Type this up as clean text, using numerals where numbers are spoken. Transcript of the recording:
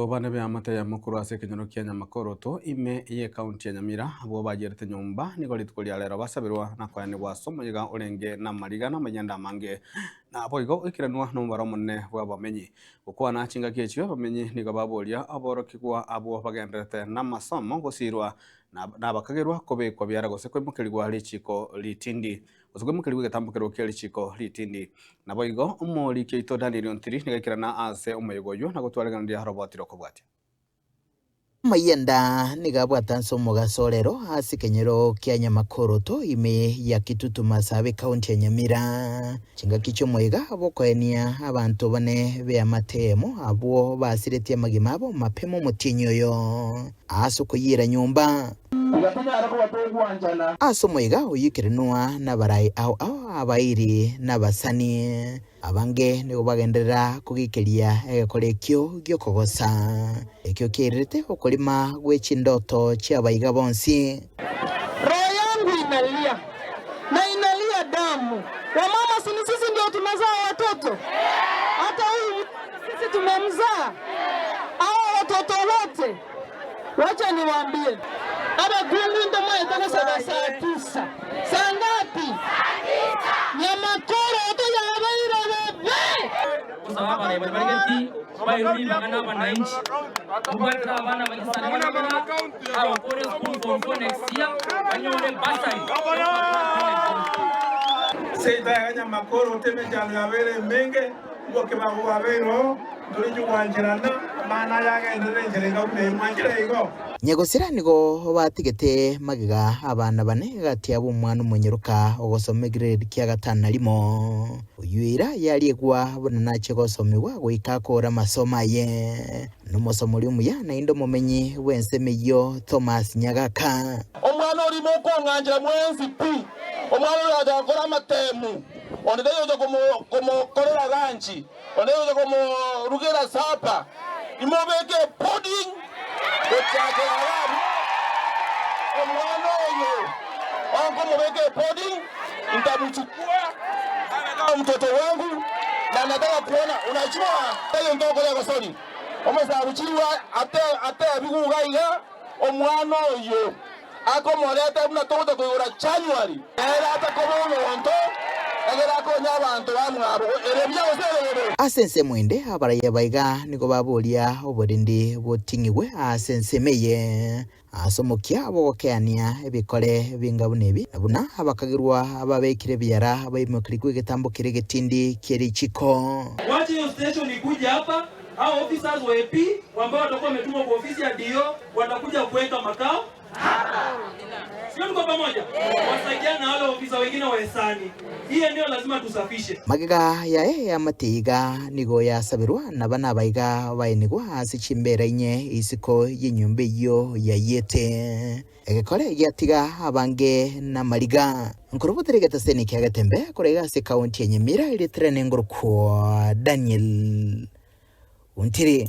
Abana b'eamate eyemo korwa ase ekenyoro kia Nyamakoroto, ime y'ekaunti ya Nyamira, abwo bayierete nyomba, nigo rituko ria rero basabirwa na koenigwa ase omoyega orenge namariga na amayianda amange, naboigo goikeranwa nomobaro omonene bw'abamenyi. Gokwana chingaki echio abamenyi nigo baboria aborokigwa abwo bagendererete namasomo gosiirwa nabakagerwa kobekwa biara gose koimokerigwa richiko ritindi. Gose koimokerigwa egetambo kerwo kia richiko ritindi. Naboigo omoriki oito Danieli Ontiri nigo aikerana aase omoyega oyio na gotwara rig'ana riria roboti rokobwatia. Amayianda nigo abwate ase omogaso orero ase ekenyoro kia Nyamakoroto ime ya Kitutu Masaaba ekaunti ya Nyamira. Chingaki chi'omoyega bw'okoenia abanto bane b'eamate eyemo abwo basiretie amagima abo mapema omotienyi oyo ase okoyiera nyomba. Tiga tonyare koba togwanchana. Ase omoyega oyio Noa nabarai ao ao, abairi, na abasani abange nigo bagenderera kogikeria egekora ekio gi'okogosa, ekio kiairerete okorima gwe chindoto chi'abaiga bonsi. Roho yangu inalia na inalia damu. Wamama si ni sisi ndio tumezaa watoto? Hata huyu sisi tumemzaa. Hawa watoto wote Wacha niwaambie, abakungu ntomaete gosaba saa tisa. Saa ngapi? Nyamakoro toyabeire bobe. Gosaba abarai baria bare gati bairwe rimang'ana abananchi mobwatire abana bachisare barabara abakore school form 4 next year banyore bursary. Seito ya Nyamakoro temechando yabeire emenge, obokebago bwabeire oo. Ntorinche gwancherana amang'ana aya agenderere enchera enga buna eye, mwanchire igo? Nyagosira nigo batigete magega abana bane gati yabo omwana omonyeroka ogosoma egrade kia gatano na rimo. Oyio eira yariegwa buna nache gosomigwa goika akoore amasomo aye. Nomosomori omuya naende omomenyi bw'ensemo eyio Thomas Nyagaka. Omwana oria mokong'anchera mwensi pi, omwana oria ogocha gokora amatemu, onde tari ogocha komokorera ranchi. Onde ogocha komorugera sapa, imobeke epudding gochakera iga abwo. Omwana oyo onkomobeka epudding, ntamuchukua abe kama mtoto wangu na nataka kuona unajua egento okoria gosori omosabuchirwe atebigwe iga iga omwana oyo. Akomoreta buna togocha koigora January. Nere atakoba omonto, egere akonye abanto bamwabo, ere buya gose ere bobe. Ase ensemo ende abaraiya baiga nigo baboria oborendi boting'igwe ase ensemo eye, ase omokia bw'ogokeania ebikore binga buna ebi, na buna abakagerwa babekire ebiara baimokerigwe egetambo keria egetindi kie richiko. Wacha hiyo station ikuje hapa, hao officers wa AP ambao watakuwa wametumwa kwa ofisi ya DO watakuja kuweka makao hapa. Sio tuko pamoja? Wasaidiane na wale ofisa wengine wa hisani. Hii eneo lazima tusafishe. Magega yaye y'amate iga nigo yasaberwa, na bana aba iga baenigwa ase chimbeera inye isiko y'enyomba eyio yayiete. Egekore giatiga abange namariga. Nkorobotera egetaseni kia Getembe korwa iga ase ekaunti ya Nyamira erietera nengorokwa Daniel Ontiri.